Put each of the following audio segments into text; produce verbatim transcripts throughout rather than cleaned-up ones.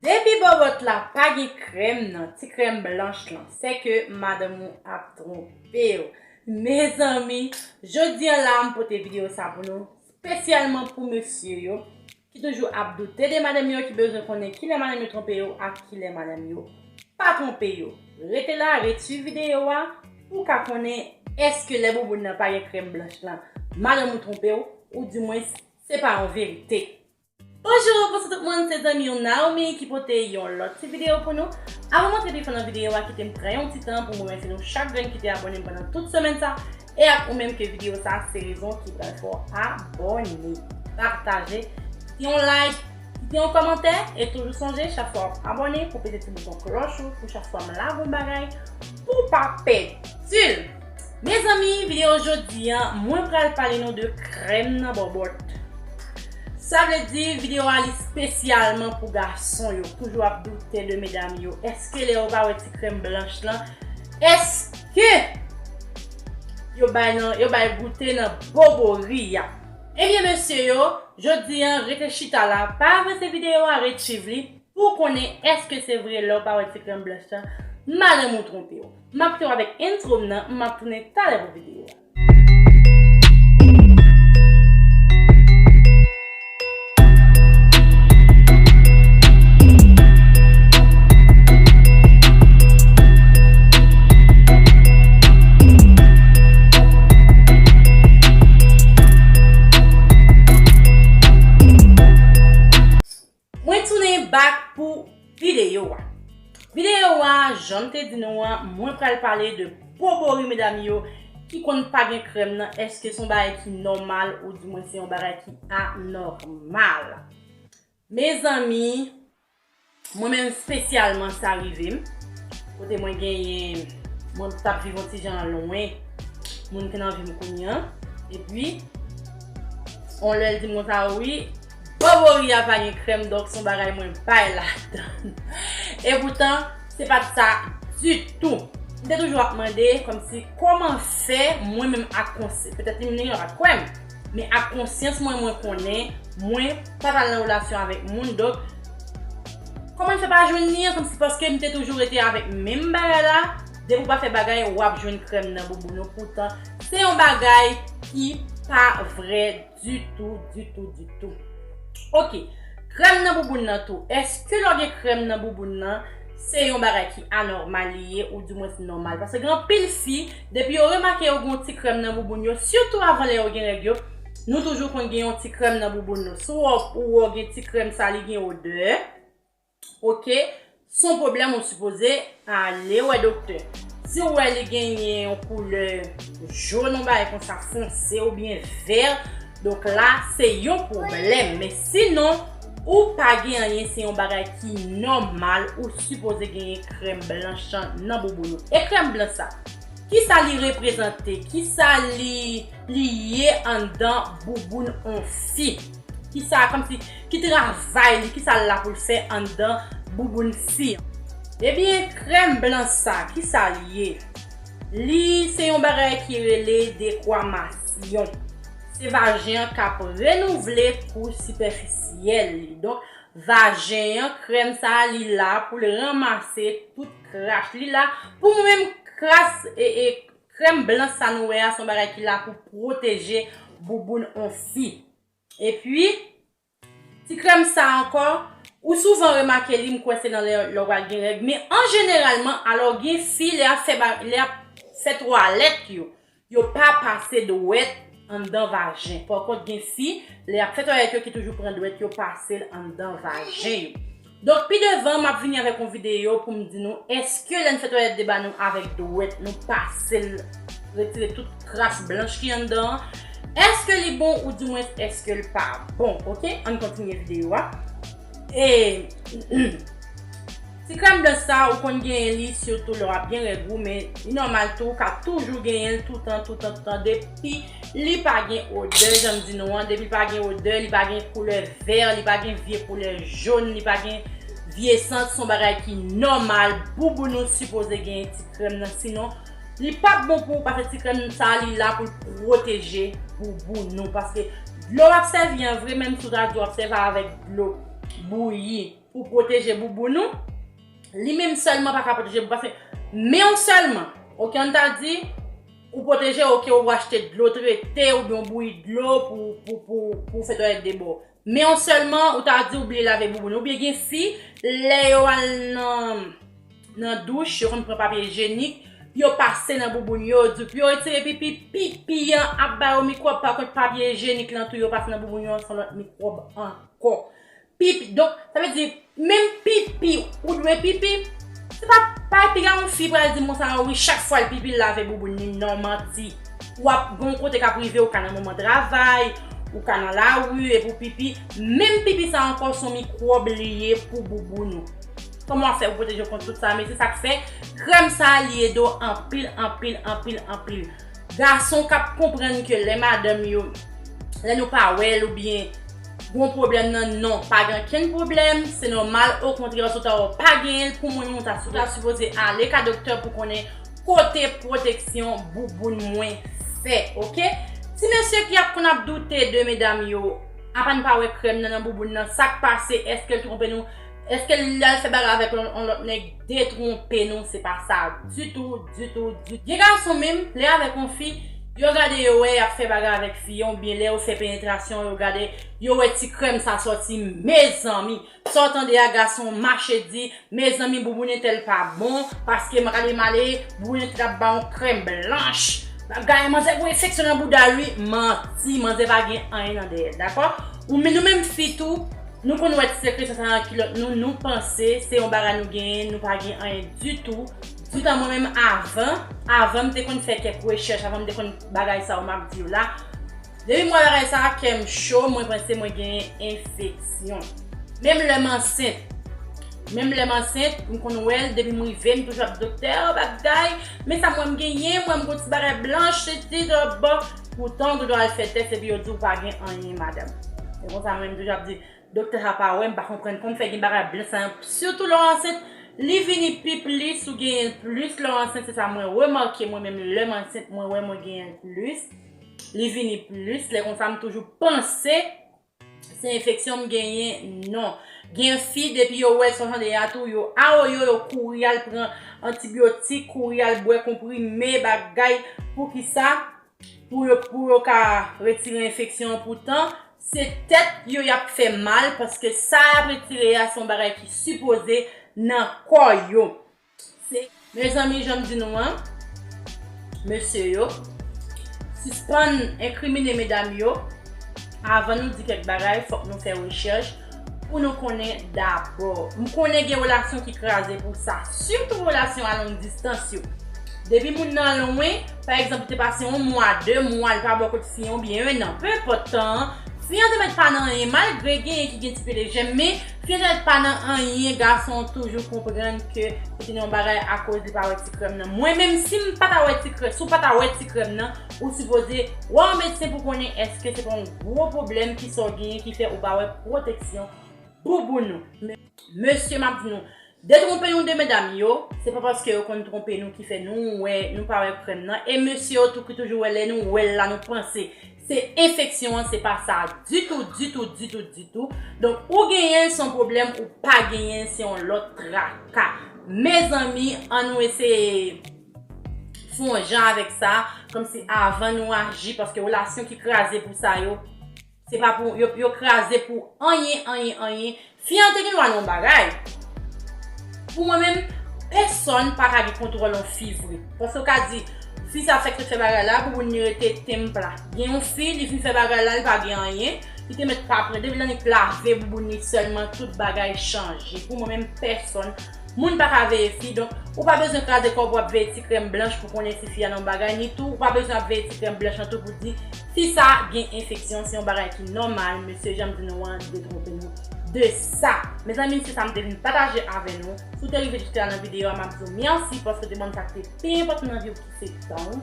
Depi bòbòt la pa gen krèm nan, ti krèm blanch lan, sèke madanm ou ap twonpe w. Mezanmi, jodi a la m pote videyo sa pou nou, espesyalman pou mesye yo ki toujou ap doute de madanm yo, ki bezwen konnen kilè madanm yo twonpe yo ak kilè madanm yo pa twonpe yo. Rete la, ret swiv videyo a pou w ka konnen èske lè bouboun nan pa gen krèm blanch lan, madanm ou twonpe w, oudimwens se pa yon verite. Bonjou, bonswa tout moun, se zanmi w Naomi ki pote yon lòt ti videyo pou nou. Avan m antre pi fon nan videyo a, kite m pran yon ti tan pou m remèsye nou chak grenn ki te abòne m pandan tout semèn sa, e ak ou menm ke videyo sa se rezon ki pral fè w abòne, pataje, kite yon like, kite yon kòmantè, e toujou sonje, chak fwa w ap abòne, pou pete ti bouton klòch ou, pou chak fwa m lage yon bagay, pou w pa pèdi l. Mezanmi, videyo jodi a, mwen pral pale nou de krèm nan bòbòt. Sa vle di, videyo a li espesyalman pou gason yo, toujou ap doute de medam yo. Èske lè yo pa wè ti krèm blanch lan, èske yo bay nan, yo bay goute nan bobori a? Ebyen, mesye yo, jodi a, rete chita la, pa avanse videyo a, ret swiv li, pou w konnen èske se vre lè w pa wè ti krèm blanch lan, madanm ou twonpe w. M ap kite w avèk entwo m nan, m ap tounen talè pou videyo a. Mwen tounen back pou videyo a. Videyo a, jan m te di nou an, mwen pral pale de bobori medam yo ki konn pa gen krèm nan, èske se yon bagay ki nòmal oudimwen se yon bagay ki anòmal? Mezanmi, mwen menm espesyalman sa rive m. Kote mwen genyen, mwen t ap viv yon ti jan lwen moun ki nan vi m kounye a. Epi, yon lè l di m konsa, wi, bobori a pa gen krèm, donk se yon bagay mwen bay ladan. E poutan, se pa t sa ditou. M te toujou ap mande, kòmsi, kòman fè mwen menm ak konsyans, petèt li menm li pa t kwè m, men ak konsyans mwen, mwen konnen, mwen pa t al nan relasyon avèk moun, donk, kòman m fè pa jwenn li an, kòmsi paske m te toujou rete avèk menm bagay la, depi w pa fè bagay, w ap jwenn krèm nan bouboun ou, poutan, se yon bagay ki pa vrè ditou, ditou, ditou. Oke, krèm nan bouboun nan tou. Èske lè w gen krèm nan bouboun nan, se yon bagay ki anòmal li ye, oudimwens nòmal? Paske gen anpil fi, depi yo remake yo gen yon ti krèm nan bouboun yo, sitou avan lè yo gen règ yo, nou toujou konn gen yon ti krèm nan bouboun nou. Si w wè, ou wè w gen ti krèm sa, li gen odè. Oke, se yon pwoblèm, ou sipoze ale wè doktè. Si w wè li genyen yon koulè jòn, yon bagay konsa, fonse oubyen vè, donk la, se yon pwoblèm. Men sinon, ou pa gen anyen, se yon bagay ki nòmal, ou sipoze genyen krèm blanch nan bouboun ou. E krèm blanch sa, kisa li reprezante? Kisa li, li ye anndan bouboun on fi? Kisa, kòmsi, ki travay li, kisa l la pou l fè anndan bouboun fi an? Ebyen, krèm blanch sa, kisa l ye? Li se yon bagay ki rele dekwamasyon. Se vajen an k ap renouvle kou sipèfisyèl li. Donk, vajen an, krèm sa, li la pou l ranmase tout kras. Li la pou mwen menm kras e, e krèm blanch sa nou wè a, se yon bagay ki la pou pwoteje bouboun on fi. Epi, ti krèm sa ankò, ou souvan remake li, m kwè se nan lè, lè w pral gen règ, men an jeneralman, alò gen fi, lè y ap fè ba-, lè y ap fè twalèt yo, yo pa pase dwèt anndan vajen. Pa kont, gen fi, lè y ap fè twalèt yo ki toujou pran dwèt yo pase l anndan vajen yo. Donk, pi devan, m ap vini avèk yon videyo pou m di nou, èske lè n fè twalèt de ba nou avèk dwèt, nou pase l, retire tout kras blanch ki anndan an, èske li bon oudimwens èske l pa bon? Oke, ann kontinye videyo a. E, ti krèm blanch sa, ou konn genyen li sitou lè w ap gen règ ou, men li nòmal tou, ou ka toujou genyen l toutan, toutan, toutan, depi li pa gen odè, jan m di nou an, depi li pa gen odè, li pa gen koulè vè, li pa gen vye koulè jòn, li pa gen vye sant, se yon bagay ki nòmal, bouboun ou sipoze genyen ti krèm nan, sinon, li p ap bon pou ou, paske ti krèm sa, li la pou l pwoteje bouboun ou, paske dlo w ap sèvi an vre, menm si w ta di w ap sèvi avèk dlo bouyi, pou pwoteje bouboun ou, li menm sèlman pa ka pwoteje bouboun, paske men w sèlman, oke, ann ta di, ou pwoteje, oke, ou achte dlo trete, oubyen ou bouyi dlo pou, pou, pou, pou fè twalèt debò. Men w sèlman, ou ta di ou bliye lave bouboun. Oubyen gen fi, lè yo al nan, nan douch, yo konn pran papye ijenik, yo pase nan bouboun yo, yo di pou yo retire pipi, pipi an ap ba yo mikwòb, pa kont papye ijenik lan tou, yo pase nan bouboun yo, se yon lòt mikwòb ankò. Pipi, donk, sa vle di, menm pipi, ou dwe pipi, se pa, pa piga yon fi pral di m konsa, wi, chak fwa l pipi, l lave bouboun li, non, manti. W ap gen yon kote k ap rive, ou ka nan moman travay, ou ka nan lari, epi w pipi. Menm pipi sa ankò, se yon mikwòb li ye pou bouboun ou. Kòman w ap fè pou pwoteje w kont tout sa? Men se sa k fè krèm sa a, li ede w anpil, anpil, anpil, anpil. Gason k ap konprann ke lè madanm yo, lè nou pa wè l oubyen gon pwoblèm nan, non, pa gen okenn pwoblèm, se nòmal, okontrè, si w ta wè w pa genyen l, pou mwen, menm, ou ta, ou ta sipoze ale ka doktè pou konnen kote pwoteksyon bouboun mwen fè, oke? Ti mesye ki ap konn ap doute de medam yo, apa n pa wè krèm nan nan bouboun nan, sa k pase, èske l twonpe nou, èske l al fè bagay avèk yon, yon lòt nèg detwonpe nou, se pa sa ditou, ditou, ditou. Gen gason menm, lè avèk yon fi, yo gade yo wè y ap fè bagay avèk fi an, oubyen lè yo fè penetrasyon, yo gade, yo wè ti krèm sa sòti, mezanmi. Sa w tande a, gason mache di, mezanmi, bouboun entèl pa bon, paske m gade m ale, bouboun entèl ap ba yon krèm blanch. Bagay, manzè gon enfeksyon nan bouda l, wi. Manti, manzè pa gen anyen nan dèyè l, dakò? Ou, nou menm fi tou, nou konn wè ti sekresyon sa nan kilòt nou, nou panse se yon bagay nou genyen, nou pa gen anyen ditou. Ditan mwen menm avan, avan m te konn fè kèk rechèch, avan m te konn bagay sa yo m ap di yo la. Depi m wè bagay sa a, kè m cho, mwen panse mwen genyen enfeksyon. Menm lè m ansent, menm lè m ansent, m konn wè l, depi m rive, m toujou ap di doktè, bagay, men sa m wè m genyen, m wè m gon ti bagay blanch, sesi, dòbò. Poutan, ou toujou al fè tès, epi yo di w pa gen anyen, madanm. Se konsa mwen, m toujou ap di, doktè sa pa wè, m pa konprann kòman fè gen bagay blanch sa, sitou lè w ansent, li vini pi plis, ou genyen l plis lè w ansent, se sa mwen remake, mwen menm, lè m ansent, mwen wè mwen genyen l plis. Li vini plis, lè konsa m toujou panse se enfeksyon m genyen, non. Gen fi, depi yo wè l se yon jan de a tou, yo awoyo, yo kouri al pran antibyotik, kouri al bwè konprime, bagay, poukisa? Pou yo, pou yo ka retire enfeksyon an, poutan, se tèt yo y ap fè mal, paske sa y ap retire a, se yon bagay ki sipoze nan kò yo. Se, mezanmi, jan m di nou an, mesye yo, sispann enkrimine medam yo. Avan nou di kèk bagay, fòk nou fè rechèch pou nou konnen dabò. M konnen gen relasyon ki kraze pou sa, sitou relasyon a long distans yo. Depi moun nan lwen, pa egzanp, li te pase yon mwa, de mwa, li pa bò kot fi an, oubyen en an, pe enpòt tan an, fi an te mèt pa nan anyen, malgre genyen ki gen ti pe lejè, men fi an te mèt pa nan anyen, gason an toujou konprann ke se te nan yon bagay akoz li pa wè ti krèm nan. Mwen menm, si m pa ta wè ti krèm, si w pa ta wè ti krèm nan, ou sipoze wè yon medsen pou konnen èske se pa yon gwo pwoblèm ki sa w genyen ki fè ou pa wè pwoteksyon bouboun ou. Men, mesye, m ap di nou, detwonpe nou de medam yo, se pa paske yo konn twonpe nou ki fè nou wè, nou pa wè krèm nan. E mesye yo tou ki toujou wè, lè nou wè l la, nou panse se enfeksyon an, se pa sa ditou, ditou, ditou, ditou. Donk, ou genyen l, se yon pwoblèm, ou pa genyen l, se yon lòt traka. Mezanmi, ann nou eseye fè yon jan avèk sa, kòmsi avan nou aji, paske relasyon ki kraze pou sa yo, se pa pou, yo, yo kraze pou anyen, anyen, anyen. Fi an te gen dwa nan yon bagay. Pou mwen menm, pèsonn pa ka gen kontwòl yon fi vre. Paske w ka di, fi sa fèk sot fè bagay la, bouboun li rete tenpla. Gen yon fi, li fin fè bagay la, li pa gen anyen. Li te mèt pa pran, depi l annik lave bouboun li sèlman, tout bagay chanje. Pou mwen menm, pèsonn, moun pa ka veye fi, donk ou pa bezwen kraze kò w pou w ap veye ti krèm blanch pou konnen si fi a nan bagay, ni tou, ou pa bezwen ap veye ti krèm blanch lan tou pou di fi sa gen enfeksyon, se yon bagay ki nòmal, mesye, jan m di nou an, detwonpe nou de sa. Mezanmi, se sa m te vin pataje avè nou. Si w te rive jiska la nan videyo a, m ap di w mèsi paske w te ban m sa ki te pi enpòtan nan vi w ki se tan w.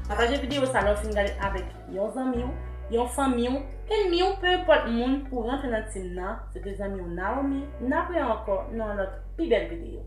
Pataje videyo sa lè w fin gade avèk yon zanmi w, yon fanmi w, ènmi w, pe enpòt moun pou rantre nan team nan. Se te zanmi w Naomi, n ap wè ankò nan yon lòt pi bèl videyo.